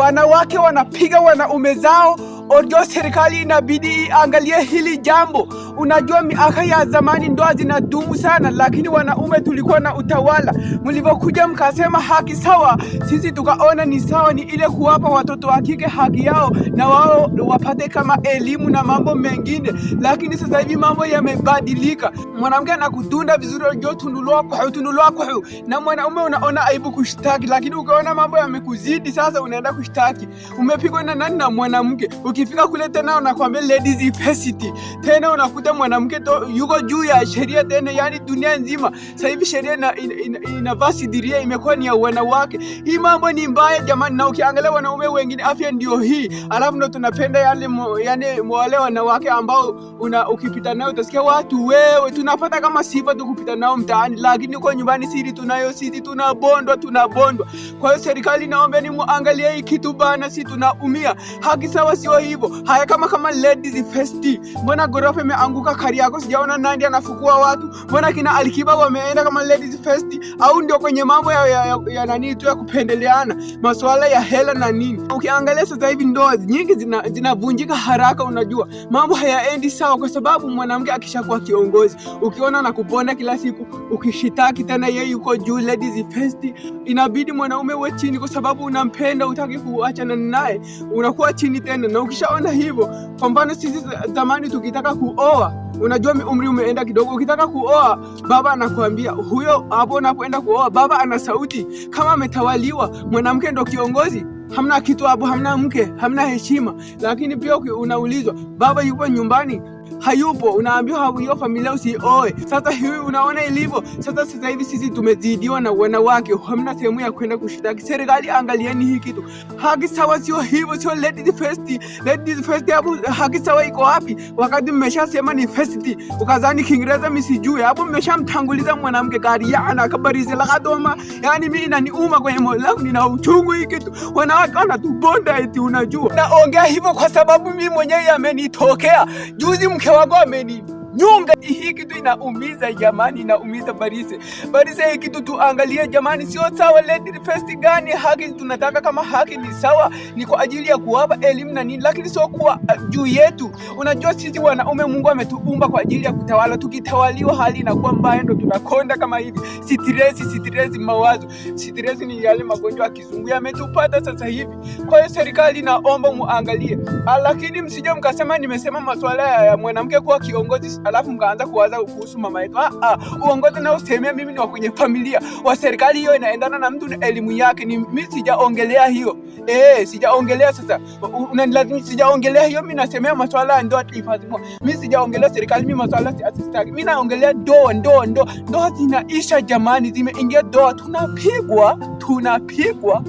Wanawake wanapiga wanaume zao. Ojo, serikali inabidi iangalie hili jambo. Unajua miaka ya zamani ndoa zinadumu sana, lakini wanaume tulikuwa na utawala. Mlivyokuja mkasema haki sawa, sisi tukaona ni sawa, ni ile kuwapa watoto wa kike haki yao na wao wapate kama elimu na mambo mengine, lakini sasa hivi mambo yamebadilika. Mwanamke anakutunda vizuri, ojo tundulwa tundulwa, na mwanaume unaona aibu kushtaki, lakini ukiona mambo yamekuzidi sasa unaenda kushtaki. Umepigwa na nani? Na mwanamke. Ukifika kule tena unakwambia ladies first, tena unakuta mwanamke yuko juu ya sheria tena, yani dunia nzima sasa hivi sheria inavaa sidiria imekuwa ni ya wanawake. Hii mambo ni mbaya jamani, na ukiangalia wanaume wengine afya ndio hii, alafu ndo tunapenda yale yani wale wanawake ambao una ukipita nao utasikia watu wewe, tunapata kama sifa tu kupita nao mtaani, lakini uko nyumbani siri tunayo sisi, tunabondwa tunabondwa. Kwa hiyo serikali, naomba ni muangalie hii kitu bana, si tunaumia. Haki sawa sio hivyo. Haya, kama ladies first, mbona gorofa imeanguka Kariakoo, sijaona Nandy anafukua watu? Mbona kina Alikiba wameenda kama ladies first? Au ndio kwenye mambo ya nani tu ya kupendeleana, masuala ya hela na nini? Ukiangalia sasa hivi ndoa nyingi zinavunjika haraka, unajua mambo hayaendi sawa, kwa sababu mwanamke akishakuwa kiongozi, ukiona nakubonda kila siku, ukishitaki tena yeye yuko juu, ladies first, inabidi mwanaume uwe chini, kwa sababu unampenda, utaki kuachana naye, unakuwa chini tena. Na ukishaona hivyo, kwa mfano sisi zamani tukitaka kuoa, unajua umri umeenda kidogo, ukitaka kuoa baba anakuambia huyo hapo unapoenda kuoa, baba ana sauti kama ametawaliwa, mwanamke ndo kiongozi, hamna kitu hapo, hamna mke, hamna heshima. Lakini pia unaulizwa baba yupo nyumbani, hayupo, unaambiwa hiyo familia usioe. Sasa hivi unaona ilivyo sasa. Sasa hivi sisi tumezidiwa na wanawake, hamna sehemu ya kwenda kushitaki. Serikali, angalieni hii kitu, haki sawa sio hivyo, sio ladies first, ladies first. Hapo haki sawa iko wapi? Wakati mmeshasema ni first, ukazani Kiingereza mimi sijui, hapo mmeshamtanguliza mwanamke kariana kabarizi la kadoma. Yani mimi inaniuma kwenye moyo wangu, nina uchungu hii kitu, wanawake wanatubonda eti, unajua. Naongea hivyo kwa sababu mimi mwenyewe amenitokea juzi, mke wangu ameni nyunga. Hii kitu inaumiza jamani, inaumiza barise barise. Hii kitu tuangalie jamani, sio sawa. Lady first gani? Haki tunataka kama haki ni sawa, ni kwa ajili ya kuwapa elimu na nini, lakini sio kuwa juu yetu. Unajua sisi wanaume Mungu ametuumba kwa ajili ya kutawala. Tukitawaliwa hali inakuwa mbaya, ndo tunakonda kama hivi. Stress, stress, mawazo, stress ni yale magonjwa ya kizungu yametupata sasa hivi. Kwa hiyo serikali naomba muangalie, lakini msije mkasema nimesema masuala ya mwanamke kuwa kiongozi alafu mkaanza kuwaza kuhusu mama yetu. Ah, ah, uongozi na usemea mimi ni wa kwenye familia wa serikali, hiyo inaendana na mtu na elimu yake. Ni mimi sijaongelea hiyo sijaongelea sasa, unanilazimisha sijaongelea hiyo. Mimi nasemea masuala ya ndoa tuhifadhi. Mimi sijaongelea serikali, mimi masuala si mimi naongelea ndoa, ndoa, ndoa, ndoa zinaisha jamani, zimeingia ndoa, tunapigwa, tunapigwa.